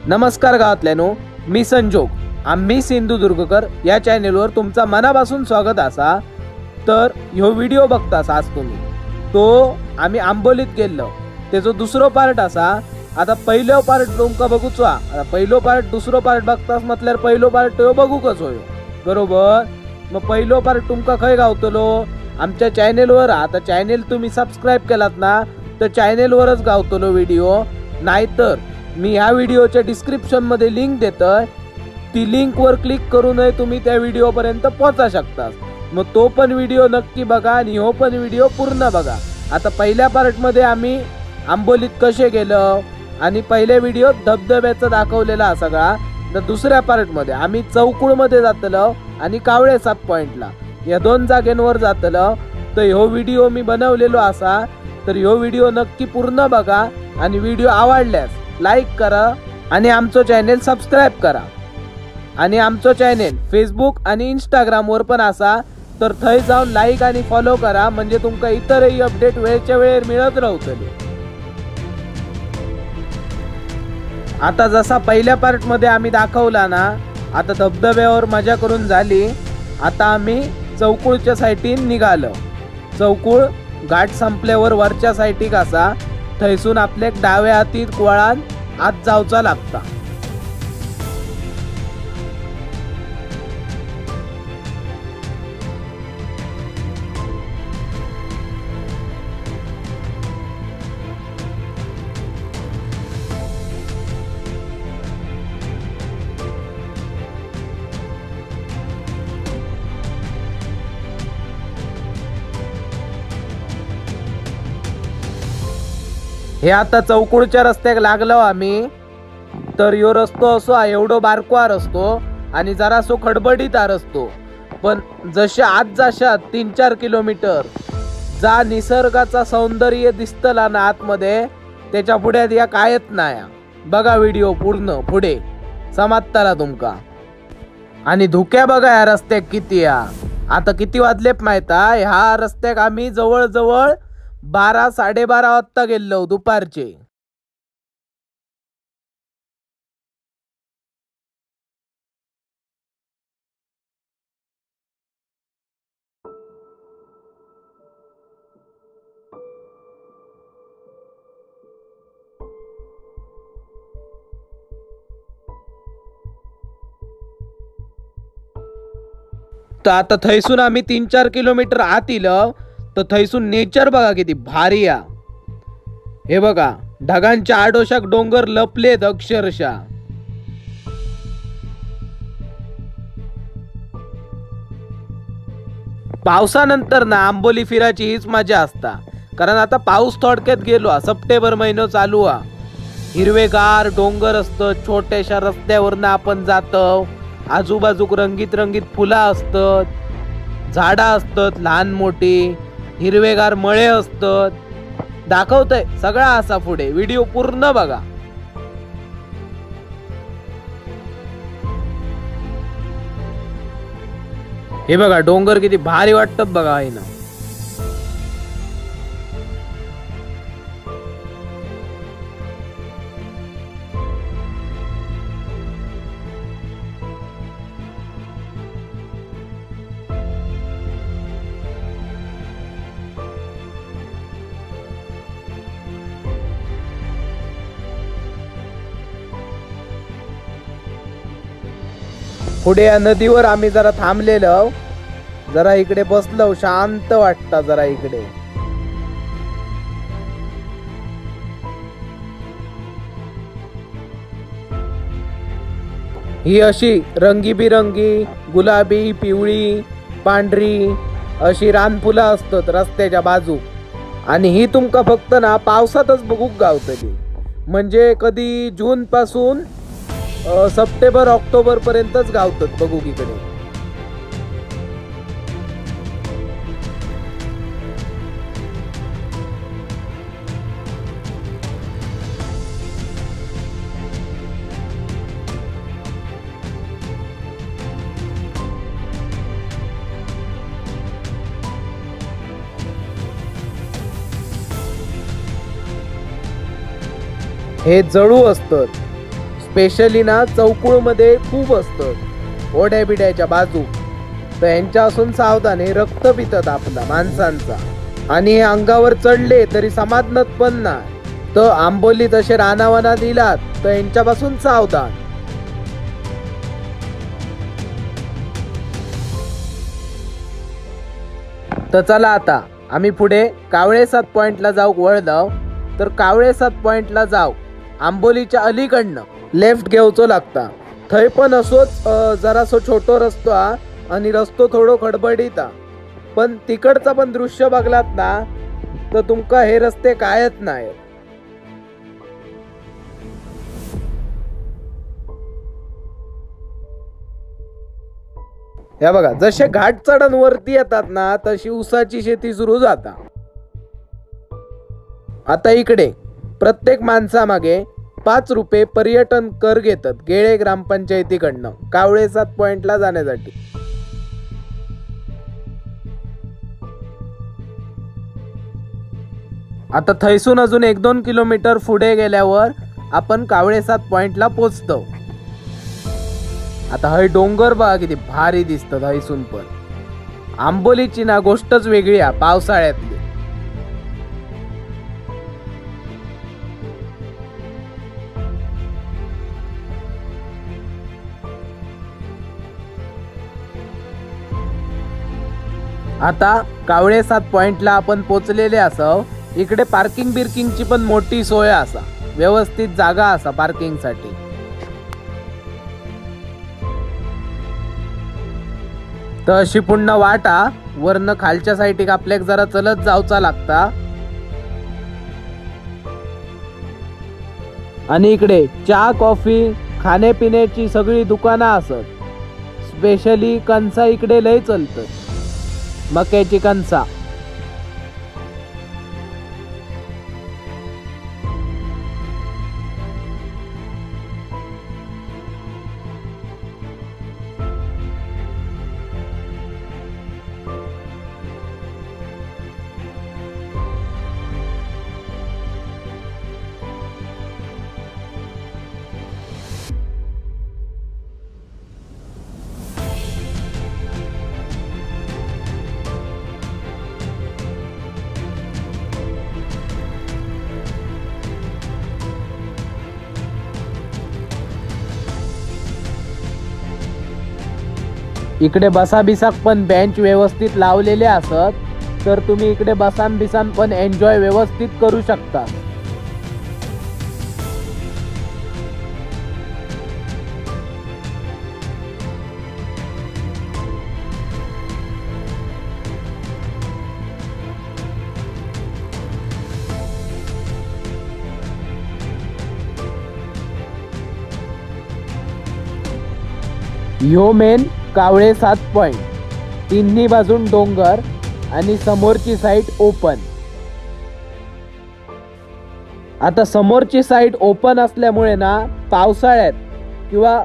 नमस्कार गावातल्यानो, मी संजोग, आम्ही सिंधुदुर्गकर या चॅनेलवर तुमचा मनापासून स्वागत असा। तर ह्यो व्हिडिओ बघतास आज तुम्ही, तो आम्ही आंबोलीत गेलो त्याचो दुसरो पार्ट असा। आता पहिलो पार्ट तुमका बघूचो, आता पहिलो पार्ट दुसरो पार्ट बघतास म्हटल्यार पहिलो पार्ट तो बघूकच होयो, बरोबर? मग पहिलो पार्ट तुमका खंय गावतलो? आमच्या चॅनेलवर। आता चॅनेल तुम्ही सबस्क्राईब केलात ना तर चॅनेलवरच गावतलो व्हिडिओ, नाहीतर मी ह्या व्हिडिओच्या डिस्क्रिप्शनमध्ये लिंक देतोय, ती लिंकवर क्लिक करूनही तुम्ही त्या व्हिडिओपर्यंत पोहोचू शकता। मग तो पण व्हिडिओ नक्की बघा आणि हो पण व्हिडिओ पूर्ण बघा। आता पहिल्या पार्टमध्ये आम्ही आंबोलीत कसे गेलो आणि पहिल्या व्हिडिओत धबधब्याचा दाखवलेला सगळा, तर दुसऱ्या पार्टमध्ये आम्ही चौकुळमध्ये जातलो आणि कावळे साप पॉइंटला या दोन जागेंवर जातलो। तर ह्यो व्हिडिओ मी बनवलेलो असा, तर ह्यो व्हिडिओ नक्की पूर्ण बघा आणि व्हिडिओ आवडल्यास लाईक करा आणि आमचो चॅनेल सबस्क्राईब करा। आणि आमचो चॅनेल फेसबुक आणि इंस्टाग्रामवर पण असा, तर थंय जाऊन लाईक आणि फॉलो करा, म्हणजे तुमका इतरही अपडेट वेळच्या वेळेर मिळत राहतले। आता जसा पहिल्या पार्टमध्ये आम्ही दाखवला ना, आता धबधब्यावर मजा करून झाली, आता आम्ही चौकुळच्या साईटीन निघालो। चौकुळ घाट संपल्यावर वरच्या साईटीक असा, थंयसून आपल्याक डाव्या हातीत वळान आत जावचा लागता। हे आता चौकुळच्या रस्त्याक लागलो आम्ही। तर ह्यो रस्तो असो हा एवढो बारको हा रस्तो आणि जरासो खडबडीत हा रस्तो, पण जसे आत जाशात 3-4 किलोमीटर जा निसर्गाचा सौंदर्य दिसतला ना आतमध्ये, त्याच्या पुढ्यात या कायच नाही। बघा व्हिडिओ पूर्ण पुढे समाजतला तुमका। आणि धुक्या बघा ह्या रस्त्याक किती या। आता किती वाजले माहित आहे? ह्या रस्त्याक आम्ही जवळजवळ 12 साडेबारा वाजता गेलो दुपारचे। तर आता थंयसून आम्ही 3-4 किलोमीटर आत इलो, तर थंयसून नेचर बघा किती भारी आ। हे बघा ढगांच्या आडोशाक डोंगर लपलेत अक्षरशः। पावसानंतर ना आंबोली फिरायची हीच मजा असता, कारण आता पाऊस थोडक्यात गेलो, सप्टेंबर महिनो चालू आ। हिरवेगार डोंगर असतं, छोट्याशा रस्त्यावरनं आपण जातो, आजूबाजूक रंगीत रंगीत फुलं असतात, झाडं असतात लहान मोठी, हिरवेगार मळे असतात। दाखवतंय सगळा असा पुढे व्हिडिओ पूर्ण बघा। हे बघा डोंगर किती भारी वाटतात बघा आहे ना। पुढे या नदीवर आम्ही जरा थांबलेलो, जरा इकडे बसलो, शांत वाटतं जरा इकडे। ही अशी रंगीबिरंगी गुलाबी, पिवळी, पांढरी अशी रानफुलं असतात रस्त्याच्या बाजू, आणि ही तुमका फक्त ना पावसातच बघूक गावतली, म्हणजे कधी जून पासून सप्टेंबर ऑक्टोबर पर्यंतच गावतात बघू इकडे। हे जळू असतात, स्पेशली ना चौकुळमध्ये खूप असतं ओढ्या बिड्याच्या बाजू, तर यांच्यापासून सावधान। हे रक्त पितात आपला माणसांचा आणि हे अंगावर चढले तरी समाधानत पण नाही। तर आंबोलीत असे रानावना दिलात तर यांच्यापासून सावधान। तर चला आता आम्ही पुढे कावळे सात पॉइंटला जाऊ वळदाव। तर कावळे सात पॉइंटला जाऊ आंबोलीच्या अलीकडनं लेफ्ट घेवचो लागता। थंय पण असोच जरासो छोटो रस्तो हा आणि रस्तो थोडो खडबडीत हा, पण तिकडचा पण दृश्य बघलात ना तर तुमका हे रस्ते कायच नाही। या बघा जसे घाट चढण वरती येतात ना तशी ऊसाची शेती सुरू जाता। आता इकडे प्रत्येक माणसामागे 5 रुपये पर्यटन कर घेतात गेळे ग्रामपंचायतीकडनं कावळे सात पॉइंटला जाण्यासाठी। आता थैसून अजून 1-2 किलोमीटर पुढे गेल्यावर आपण कावळे सात पॉइंटला पोचतो। आता हे डोंगर बघा किती भारी दिसतात हैसून पण। आंबोलीची ना गोष्टच वेगळी आहे पावसाळ्यातली। आता कावळे सात पॉइंटला आपण पोचलेले असव। इकडे पार्किंग बिर्किंगची पण मोठी सोय असा, व्यवस्थित जागा असा पार्किंगसाठी। तर अशी पुन्हा वाटा वरनं खालच्या साईडीक आपल्याक जरा चलत जावचा लागता। आणि इकडे चहा कॉफी खाण्यापिण्याची सगळी दुकानं असत। स्पेशली कणसा इकडे लय चलतं, मक्याची कणसा। इकडे बसा बिसाक पण बेंच व्यवस्थित लावलेले असत, तर तुम्ही इकडे बसान बिसान पण एन्जॉय व्यवस्थित करू शकता। यो मेन कावळे सात पॉइंट, तिन्ही बाजून डोंगर आणि समोरची साईड ओपन। आता समोरची साईड ओपन असल्यामुळे ना पावसाळ्यात किंवा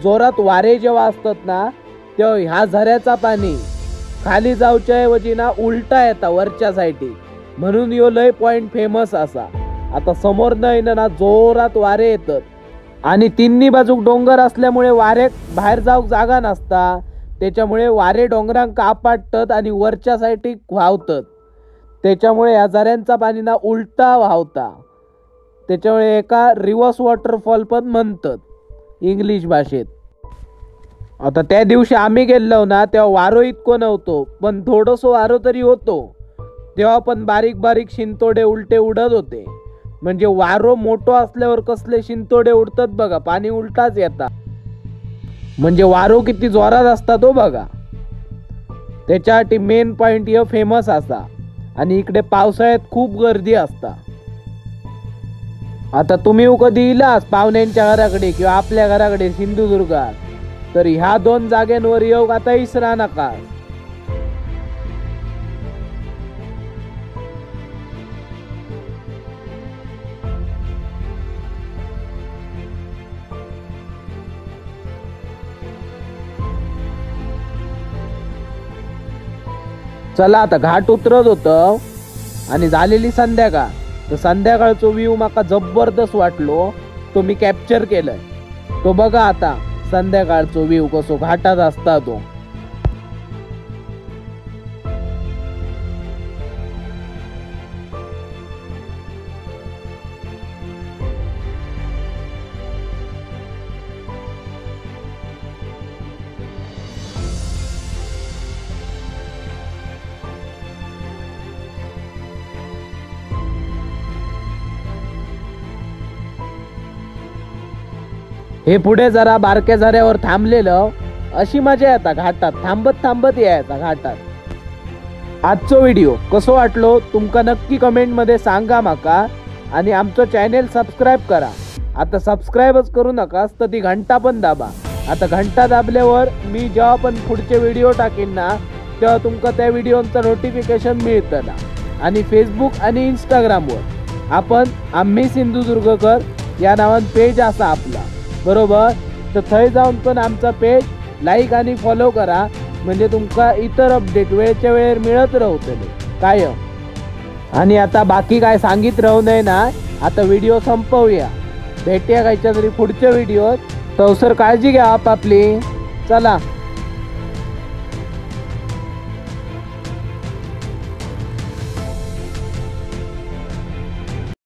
जोरात वारे जेव्हा असतात ना तेव्हा ह्या झऱ्याचा पाणी खाली जाऊच्या ऐवजी ना उलटा येता वरच्या साईडी, म्हणून यो लय पॉइंट फेमस असा। आता समोर न येणं ना जोरात वारे येतात आणि तिन्ही बाजूक डोंगर असल्यामुळे वारे बाहेर जाऊक जागा नसता, त्याच्यामुळे वारे डोंगरांक आपटतात आणि वरच्या साईडीक व्हावतात, त्याच्यामुळे ह्या झऱ्यांचा पाणी ना उलटा व्हावता, त्याच्यामुळे एका रिव्हर्स वॉटरफॉल पण म्हणतात इंग्लिश भाषेत। आता त्या दिवशी आम्ही गेलो ना तेव्हा वारो इतको नव्हतो, पण थोडंसं वारो तरी होतो, तेव्हा पण बारीक बारीक शिंतोडे उलटे उडत होते। म्हणजे वारो मोठो असल्यावर कसले शिंतोडे उडतात बघा, पाणी उलटाच येता, म्हणजे वारो किती जोरात असता तो बघा। त्याच्यासाठी मेन पॉइंट हे फेमस असा आणि इकडे पावसाळ्यात खूप गर्दी असता। आता तुम्ही कधी इलास पाहुण्यांच्या घराकडे किंवा आपल्या घराकडे सिंधुदुर्गात, तर ह्या दोन जागेंवर येऊ आता इसरा नका। चला आता घाट उतरत होतं आणि झालेली संध्याकाळ, तर संध्याकाळचो व्ह्यू माका जबरदस्त वाटलो, तो मी कॅप्चर केलंय। तो बघा आता संध्याकाळचो व्ह्यू कसो घाटात असता तो। हे पुढे जरा बारक्या झऱ्यावर थांबलेलं, अशी मजा येता घाटात थांबत थांबत यायचा घाटात। आजचो व्हिडिओ कसो वाटलो तुमका नक्की कमेंटमध्ये सांगा माका, आणि आमचं चॅनेल सबस्क्राईब करा। आता सबस्क्राईबच करू नकास तर ती घंटा पण दाबा। आता घंटा दाबल्यावर मी जेव्हा पण पुढचे व्हिडिओ टाकीन ना तेव्हा तुमका त्या व्हिडिओंचं नोटिफिकेशन मिळतं ना। आणि फेसबुक आणि इंस्टाग्रामवर आपण आम्ही सिंधुदुर्गकर या नावान पेज असा आपला, बरोबर, तर थंय जाऊन पण आमचा पेज लाईक आणि फॉलो करा, म्हणजे तुमका इतर अपडेट वेळच्या वेळेर मिळत राहतले कायम। आणि आता बाकी काय सांगित राहू नये ना, आता व्हिडिओ संपवूया। भेटूया कायच्या तरी पुढच्या व्हिडिओत, तवसर काळजी घ्या आपापली। चला।